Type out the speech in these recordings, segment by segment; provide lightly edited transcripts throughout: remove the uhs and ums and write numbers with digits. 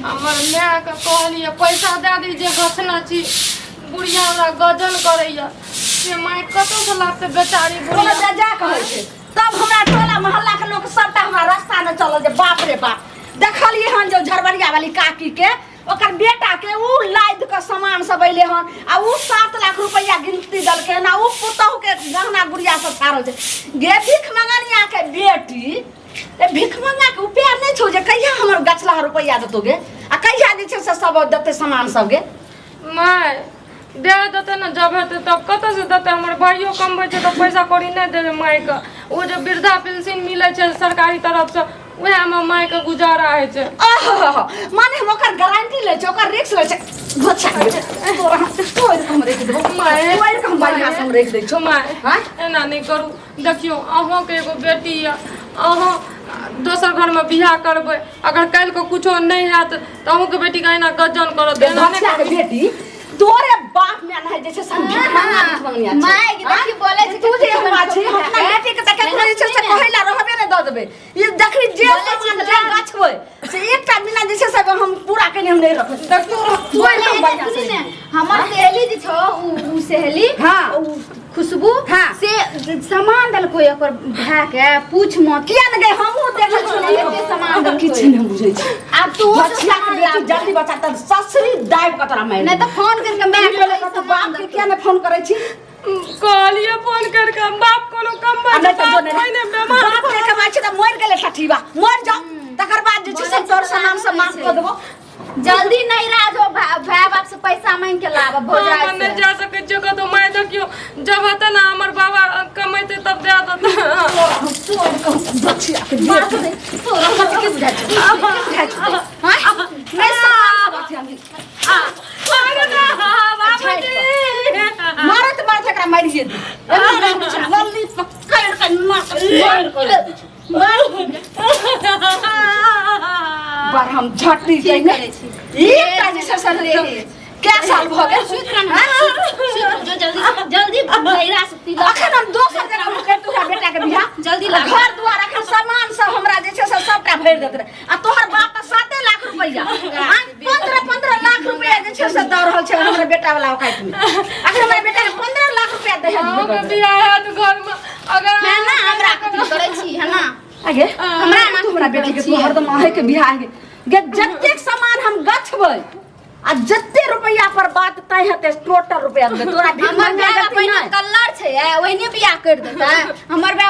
हमर मायके कहलियै पैसा दए दी जे गछना छी, बुढ़िया हमरा गजन करैया से माय कतऽसँ लाबतै बेचारी कोनो बुढ़िया। जा कहै छै तब हमरा टोला मोहल्ला के लोग सबटा हमरा रास्ता में चलल जे बाप रे बाप। देखलियै हन जे झरबरिया वाली काकी के ओकर बेटा के ऊ लादि के सामान सब अइले हन आ ऊ 7 लाख रुपया गिनती देलकै हन आ ऊ पुतहु के गहना गुड़िया सब छाड़ल छै। गे भीख मंगनिया के बेटी, ए भीख मंगा के उपाय नहीं छौ जे कहिया हमर गछला रुपया देतौ गे आ कहिया जे छै से सब देतै सामान सब गे। माय दे देतै ने जब हेतै तब, कतऽसँ देतै? हमर भाइयो कमबै छै तऽ पैसा कौड़ी नहि देबै मायके। ओ जे वृद्धा पेंशन मिलै छै सरकारी तरफसँ उएहमे मायके गुजारा होइ छै। आहा, माने हम ओकर गारंटी लै छै, ओकर रिस्क लै छै। बच्चा के तोरा हम तोड़ के हम राखि देबौ। माय, तोड़ के हम बढ़िआँ से हम राखि दै छौ। माय, हाँ? एना नहि करू। देखियौ अहाँके एगो बेटी यऽ, अहाँ दोसर घरमे बियाह करबै, अगर काल्हिके कुछो नहि हैत तऽ अहूँके बेटीके एना गजन करत। एना नहि बच्चा के बेटी तोरे बाप में नहीं जे छै संग भीख मंगा भीख मंगनिया छै। माय के देखी बोले छै तू जे कि हमरा छै हम अपना बेटी के तऽ केकरो जे छै से कहै ला रहबे नहि दऽ देबै। ई देखी जे बोले छै सामान से जे गछबै से एकटा बिना जे छै से हम पूरा कने हम नहि रखबै। देखियौ तोड़ के हम बढ़िआँ से सुनी ने, हमर सहेली जे छौ उ सहेली हाँ। उ खुशबू हाँ। से सामान देलको ओकर भाय के, पूछ मत। किया ने गई हमहूँ देखै छी एते सामान देलको। किछु नहि बुझै छी। आब तू बच्चा के बेटी जल्दी बच्चा तब ससुरी दाबि कऽ तोरा मारि नहि तऽ फोन करके माय के देबौ। तू बाप के किया नहि फोन करै छी? कहलियै फोन करके बाप कोनो कम आ नहि तऽ जो बाप नहि पहिने बेमार बाप नहि कमाइ छै तऽ मरि गेलै ठठीबा, मरि जाओ तकर बाद जे छै से तोर सामान सब माफ कऽ देबौ। जल्दी नहीं राज हो भाई बाप से पैसा मांग के लाब भौजाई हम से। नहि जा सकै छियै कतौ। माय देखियौ जब हेतै ने हमर बाबा कमेतै तब दए देतै। तोड़ के बच्चिया के बेटी तोरा कथी के बुझाइ छै? के बुझाइ छै? हाँ? नहि सामान सब अथी हम अरे ना, बाबूजी। मारत मारत एकरा मारिए दे। एना रहै छै, लल्ली पकड़ि के नाक मारि के दै छै। पर हम झटनी की जाइ करै छी? एकटा जे छै से कै साल भऽ गेल? सुति रह ना, सुति रह, जो जल्दी जल्दी भैरा से तिलक। अखन हम दोसर जगह हम करितहुँ हमरा बेटा के बियाह। जल्दी ला। घर दुआर अखन सामान सब हमरा जे छै से सबटा भरि देत रहे आ तोहर बाप तऽ 7 लाख रुपैआ 15-15 लाख रुपैआ जे छै से दऽ रहल छै हमरा बेटा वाला औकात में। अखन हमरा बेटा के 15 लाख रुपैआ दहेज अहूँके भेटल। बियाह हैत घरमे अगर है ना, हमरा कथी करै छी है ना? आगे हमरा तू हमरा बेटी के तू हरदम अहे के बियाह के गे जतेक सामान हम गछबै आ जते रुपैआ पर बात तय हेतै टोटल रुपैआ देबै तोरा भीख हमर मंगे माय बाप गलती पहिने नहि। कल्लर छै ए, ओहिने बियाह कर देतै। हमर माय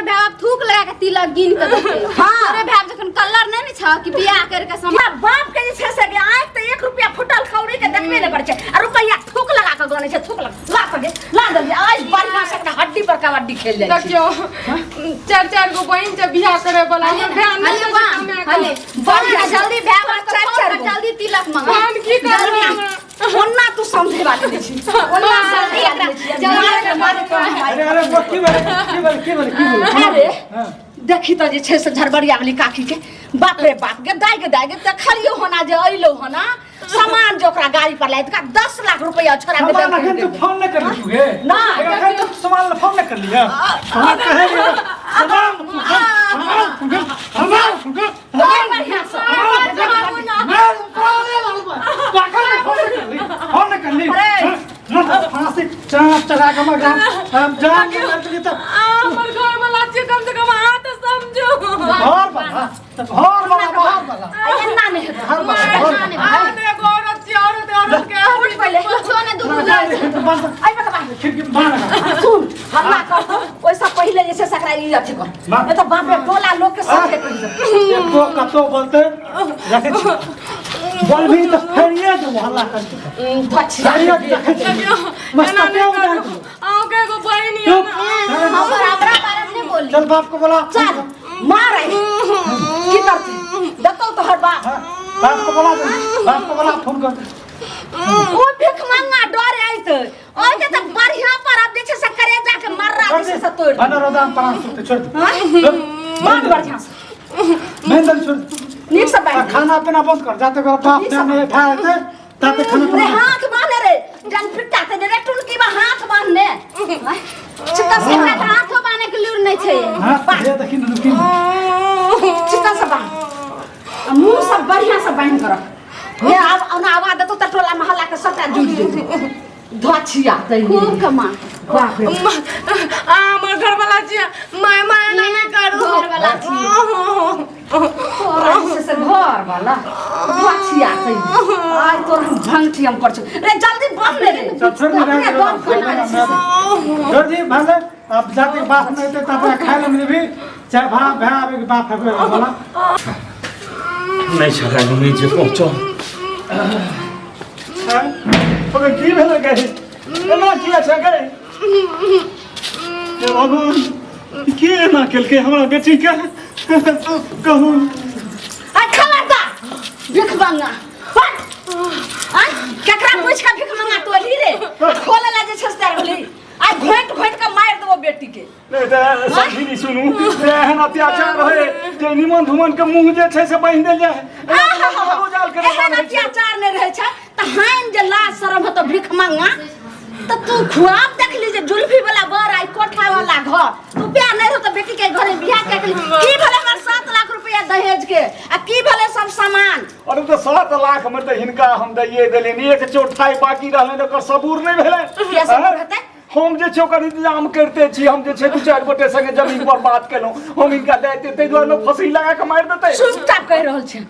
बाप थूक लगा के तिलक गिन के देतै। हाँ। तोरे भाय बाप जखन कल्लर नहि ने छौ कि बियाह कर के हमरा बाप के जे छै से गे आँखि तऽ 1 रुपैआ फुटल कौड़ी के देखबे नहि करै छै आ रुपैआ थूक लगा के गनै छै। थूक लगा ला सके ला देलियै आज बढ़िआँ से एकरा हड्डी पर कबड्डी खेल जाइ छै। देखियौ 4-4 गो बहिन छै बियाह करे वाला, हमर ध्यान नहि हले दै छै बा, कमाए के। हले। बढ़िया जल्दी भाय बाप के चारि फोन चारि कर, गो। जल्दी तिलक मंगा। हम की करबै हमरा? ओना तू समझे वाली नहि छी, ओना समझे वाली नहि छी। जल्दी मारे मारे तो हम अरे अरे बा, की भेलै की भेलै की भेलै की भेलै? अरे हाँ। देखी तऽ जे छै से झरबरिया वाली काकी के बाप रे बाप गे दाय गे दाय गे देखलियो होना जे अइलो होना सामान जो ओकरा गाड़ी पर लादि कऽ 10 लाख रुपया छोड़ा के सामान देलकै। अखन तू फोन नहि करली तू गे? ना। अखन तक सामान ला फोन नहि करली है? हमरा कहै रहियै, सामान फुकल, सामान फुकल, सामान फुकल, बड़ बढ़िआँ से। मार, उतारे लाल बा। अखन तक फोन नहि करली, फोन नहि करली। अरे। ना तऽ फांसी चाप चढ़ा के हमर गाम हम जान के मार देली तऽ हमर घर वाला छै कम से कम अहाँ तऽ समझू। घर वाला तऽ घर वाला बाहर वाला एना नहि हेतै। घर वाला घर वाला। अहाँ तऽ एगो औरत छी, औरत औरत के उठ पहिले। कुछो नहि दुनू जा रे, तो बंद कर। एहि पर बाहर। खिड़की में बाहर लगा। सुन हल्ला कर तो ओहिसँ पहिले जे छै से एकरा ई अथी कर। माँ। नहि तऽ बाप रे टोला लोक के सबके कहि देतै। एको कतौ बोलते रखै छी बोलबी तऽ फेरिए देबो हल्ला करके बचिया फेरिए दे देखै छी एना मस्तके नहि उड़ा करू। देबो। अहाँके एगो बहिन यऽ चुप ने। हमर हमरा बारे में नहीं बोली। चल बाप को बोला। चल मार आई की करती देतौ तोहर बाप। हाँ, बाप को बोला दे, बाप को बोला फोन कर। ओ भिख मंगा डर आइत ओइ के तऽ बढ़िया पर अब जे छै से करेजा के मर्रा छोड़ जे दे छै से तोड़ि बना रोदा में प्राण सुनते छोड़ दे। हाँ? बड़ बढ़िया से महेंद्र छोड़ दे। नीक से आ, बांधि खाना पीना बंद कर जाते कर बाप ने नहीं भाई थे ताते खाना रे पीना हाथ बांधे रे जन पिट्टा ते रे टुनकी बा हाथ बांधने चित्ता से एकरा तऽ हाथो बान्है के लूर नहि छै। हां ये देखी न रुकी चित्ता से बांध। आ मुंह सब बढ़िया से बान्हि के रख। हे आब ओना आवाज देतौ तऽ टोला मोहल्ला के सबटा जुटि जेतौ। धछिया तै खूब कमा। बाप रे। आ हमर घरवाला छियै, माय माय एना नहि करू। घरवाला छियै। तोरा जे छै से घर वाला धछिया तै आइ तोर हम भंगठी हम कर रे, जल्दी बंद ले रे। चल छोड़ दे। अपने बंद कर ले छै से। छोड़ दी भले अब जाते बाप नहीं होते तब अपना खाए ले भी चाहे भा भा आवे के बाप है वाला नहीं छला नहीं जे पहुंचो। हैं? ओकर की भेलै गई? एना किया छै गई? हे भगवान, की एना केलकै हमरा बेटी के, कहू। आ खबरदार भीख मंगा, हट। आ केकरा पूछ के भीख मंगा तू अली रे? खोले ला जे छै से तैयार होली। आ घोंट घोंट के मारि देबो बेटी के। नहि तऽ समझी सुनू, एहन अत्याचार रहै जे निमन धुमन के मुंह जे छै से बान्हि देल जाय। आहा, जाल के एहन अत्याचार नहि रहै छै तऽ हाइन जे लाज शरम हेतौ भीख मंगा तऽ तू खुआब देखली जे जुल्फी वाला बर आई कोठा वाला घर तू प्यार नहीं रहतो बेटी के घरे बियाह के केली। की भेलै हमर 7 लाख रुपया दहेज के आ की भेलै सब सामान? अरे तऽ 7 लाख में तऽ हिनका हम दैये देलियनि, एक चौथाई बाकी रहलनि, ओकर सबूर नहि भेलै। किया सबूर हेतै? हम जे छै ओकर इंतजाम करिते छी। हम जे छै दू चारि गोटे संगे जमीन पर बात केलहुँ, हम हिनका दए देतै, ताहि दुआरे लोक फंसी लगा कऽ मारि देतै। चुपचाप कहि रहल छै,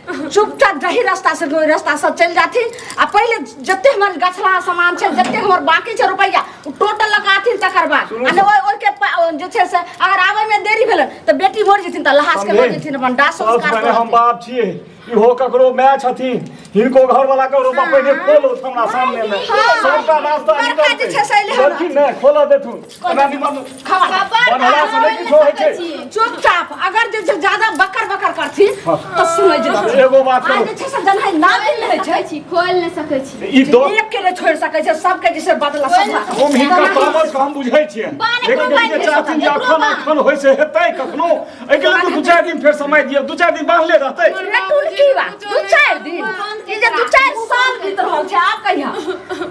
चुपचाप जही रास्ता से ओहि रास्ता से चलि जाथिन आ पहिले जते हमर गछला सामान छै, जते हमर बाकी छै रुपैआ, ओ टोटल लगाथिन, तकर बाद। आ नहि ओहिके जे छै से अगर आबै में देरी भेलै तऽ बेटी मरि जेथिन तऽ लहास के लऽ जेथिन अपन दाह सब संस्कार पहिने हम करथिन। बाप छियै, इहो ककरो माय छथिन, हिनको घर वाला ककरो बाप। पहिने खोलो हमरा सामने में सबटा रास्ता बड़का जे छै से अइले हन। लड़की नहि खोलऽ देथुन एना निमन खबर बन्हला से नहि किछो होइ छै। चुपचाप अगर जे छै ज्यादा बकर बकर करथिन तऽ सुनै जेथिन। एगो बात आइ कहू। जे छै से जनहै नागिन रहै छै। छी खोल नहि सकै छी। ई दो एक के नहि छोड़ि सकै छै, सबके जे छै बदला सदला। हम हिनकर तामस के हम बुझै छियै, बान लेकिन एकरो ई जे बान्हि चाहथिन जे एकरो अखन बान्ह। अखन होइ से हेतै कखनो, एहिके लेल 2-4 दिन फेर समय दियौ, 2-4 दिन बान्हले रहतै। रे टुनकी बा, 2-4 दिन ई जे 2-4 साल बीत रहल छै, आब कहिया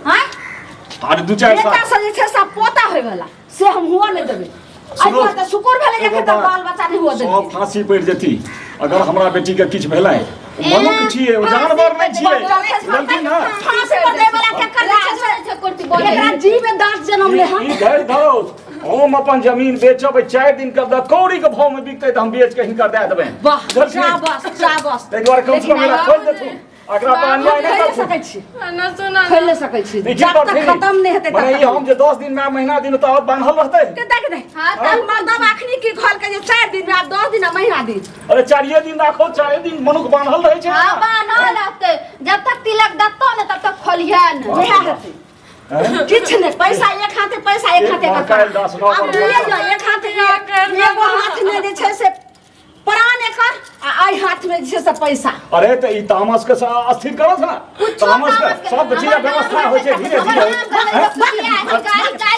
हैं? अरे 2-4 बेटा साल से जे छै से पोता होय वाला से हम हुआ नहि देबै। आइ सुनू, पर तऽ शुक्र भेलै जे एगो एखन तक बात। बाल बच्चा नहि हुआ सब देलियै। फांसी पड़ि जेती अगर हमरा बेटी के किछु भेलै। ओ मनुष्य छियै, ओ जानवर नहि छियै, बुझलखिन ने? फांसी पर दै वाला केकर जे छै से एकरा जीव में दांत जनम ले हम। ई धरि धरो, हम अपन जमीन बेचब, 4 दिन के अंदर कौड़ी के भाव में बिकतै तऽ हम बेच के हिनका दए देबै। वाह। बुझलखिन? शाबाश शाबाश। ताहि दुआरे कम से कम लेकिन एकरा खोलि देथुन, एकरा पर अन्याय हम नहि खोलि करथुन। सकै छी। ना सुना। खोलि नहि सकै छी ई की जब तक करथिन? खत्म नहि हेतै तब मने ई तक। हम जे 10 दिन में महीना दिन तऽ बान्हल रहतै। के देख दे। हाँ, तब मर्दब अखनी की खोल के जे 4 दिन में, आब 10 दिन आ महीना दिन। अरे 4 दिन राखो, 4 दिन मनुख बान्हल रहै छै। हाँ, बान्हल रहतै जब तक तिलक दत्तो ने तब तक खोलिहे ने। वएह हेतै। हैं? किछु नहि, पैसा एक हाथे, पैसा एक हाथे। एक काल्हि दस नौ आब पर लिए जाओ, एक हाथे एगो हाथ में जे छै से प्राण एकर आ एहि हाथ में जे छै से पैसा। अरे तऽ ई तामस के अस्थिर करत ना। कुछो तामस के तामस के- सब चीज व्यवस्था होइ छै धीरे धीरे। हैं?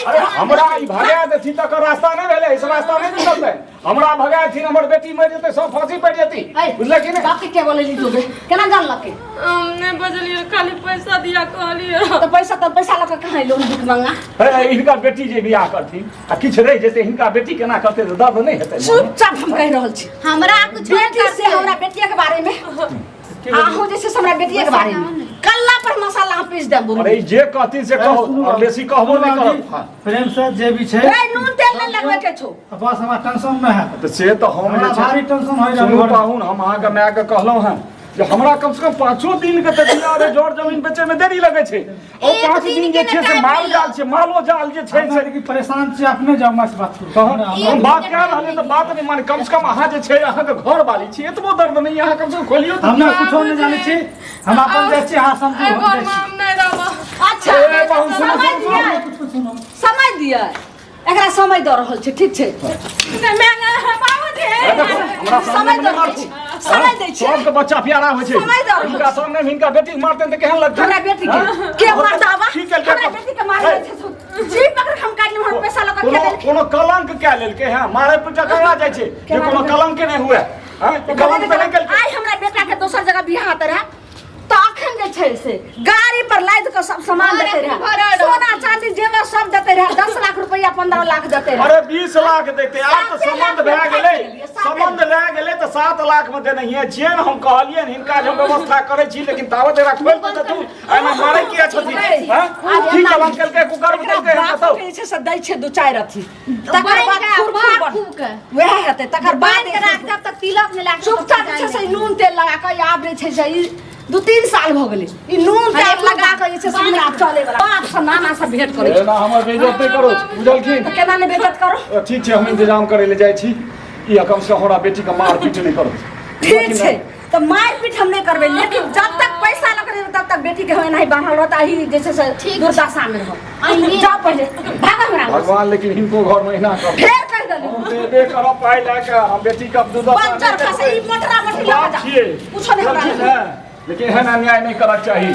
अरे हमरा ई भगा देथिन तकर रास्ता नहि भेलै, इस रास्ता नहि निकलतै। हमरा भगा देथिन, हमर बेटी मरि जेतै, सब फांसी पड़ि जेती, बुझले कि नहि? बाप के के बोलेली तू गे? केना जानलकै? हम नहि बजलियै, खाली पैसा दिया कहलियै। तऽ पैसा, तऽ पैसा लऽ कऽ कहाँ एलौ भीख मंगा? हे, हिनका बेटी जे बियाह करथिन आ किछु रहि जेतै, हिनका बेटी केना करतै तऽ दर्द नहि हेतै? चुपचाप हम कहि रहल छी। हमरा कुछ नहि बेटी से हमरा बेटिया के बारे में, अहूँ जे छै से हमरा बेटिया के बारे में कल्ला पर मसाला हम पीस देब। अरे ई जे कहथिन से कहो, और बेसी कहबो नहि करब। हाँ। प्रेम से जे भी छै। ए, नून तेल नहि लगबै के छौ। बस हमरा टेंशन नहि है। तऽ से तऽ हम हमरा जे छै भारी टेंशन होइ सुनू रहल। पाहुन, हम अहाँके मायके कहलहुँ हँ जे हमरा कम से कम 5 दिन के तऽ दिया रे, जर जमीन बेचै में देरी लगै छै और एक 5 दिन दिन के जे छै ने से टाइम माल मिलल। जाल छै, मालो जाल जे छै से कि परेशान छी, अपने जाउ, हमरा से बात करू। तहन हम बात कए रहलियै तऽ बात नहि माने। कम से कम अहाँ जे छै अहाँके घर वाली छी, एतबो दर्द नहि, अहाँ कम से कम खोलियौ तऽ। हम कुछो नहि जानै छी, हम अपन जाइ छी, अहाँ समझू, एहि हम जाइ घरमे छी। हम नहि रहब। अच्छा। ए, पाहुन, सुनू, समय सुनू, सुनू। दिअ। कुछो सुनू। समय दिअ, एकरा समय दऽ रहल छै, ठीक छै। बाबूजी। हमरा समय सामने दऽ नहि रहल मारथु। छी, समय दै छी। सबके बच्चा प्यारा होइ छै। समय दऽ रहल हिनका छी। सामने मे हिनका बेटी के मारतनि तऽ केहन लगतै? हमरा बेटी के हाँ? के मर्दावा की केलकै? हमरा बेटी के मारने छै, जी पकड़ हम काटि लेब, हमर पैसा लऽ कऽ के कोनो देलखिन? कोनो कलंक कए लेलकै हँ, मारे पीटे ककरा जाइ छै जे कोनो कलंक नहि हुए? हँ, कलंक तऽ नहि केलकै। आइ हमरा बेटा के दोसर जगह बियाह होते रहे तऽ अखन जे जे छै से गाड़ी पर लादि कऽ सब सामान देते अरे रहे भरल। सोना चांदी जेवर सब देते रहे 10 लाख रुपया 15 लाख देते रहे अरे 20 लाख देते आब तऽ साते संबंध लाख भए मे गेलै फाटि गेलियै, साते संबंध लए गेलै तऽ 7 लाख मे देनहिये जेन हम कहलियनि हिनका जे हम व्यवस्था करै छी लेकिन तावत एकरा खोलि तऽ देथुन एना मारै किया छथिन हँ की कलम केलकै कुकर्म एकरा केलकै बाप बताउ के जे छै से दै छै दू चारि अथी तकर बान्हि बाद कऽ, फुर भार फुर खूब कऽ। वएह हेतै तकर बाद बान्हि कऽ राख तब तक तिलक नहि लागतै चुपचाप जे छै से ई नून तेल लगा कऽ आब जे छै से ई 2-3 साल भऽ गेलै ई नून अरे तेल लगा कऽ जे छै से हमरा चले वाला बाप से नाना से भेंट करै छै एना हमर बेइज्जत नहि करू बुझलखिन तऽ केना नहि बेइज्जत करू ठीक छै हम इंतजाम करै लए जाइ छी ई कम से कम हमरा बेटीके मार पीट नहि करू ठीक छै तऽ मारि पीट हम नहि करबै लेकिन जब तक पैसा लऽ कऽ तब तक बेटी के हम एनाही बान्हल रहत अही जे छै से दुर्दशा मे रहब जाओ पहिले भाग हमरा घरसँ। भगवान लेकिन हिनको घर में एना कर फेर कहि देली हम देबे करब पाइ लए कऽ हम बेटी के दुर्दशा बच्चर खसे ई मोटरा मोटरी लऽ कऽ बाप जा छियै कुछो नहि हमरा बुझलखिन हँ? लेकिन एहन अन्याय नहि करक चाही।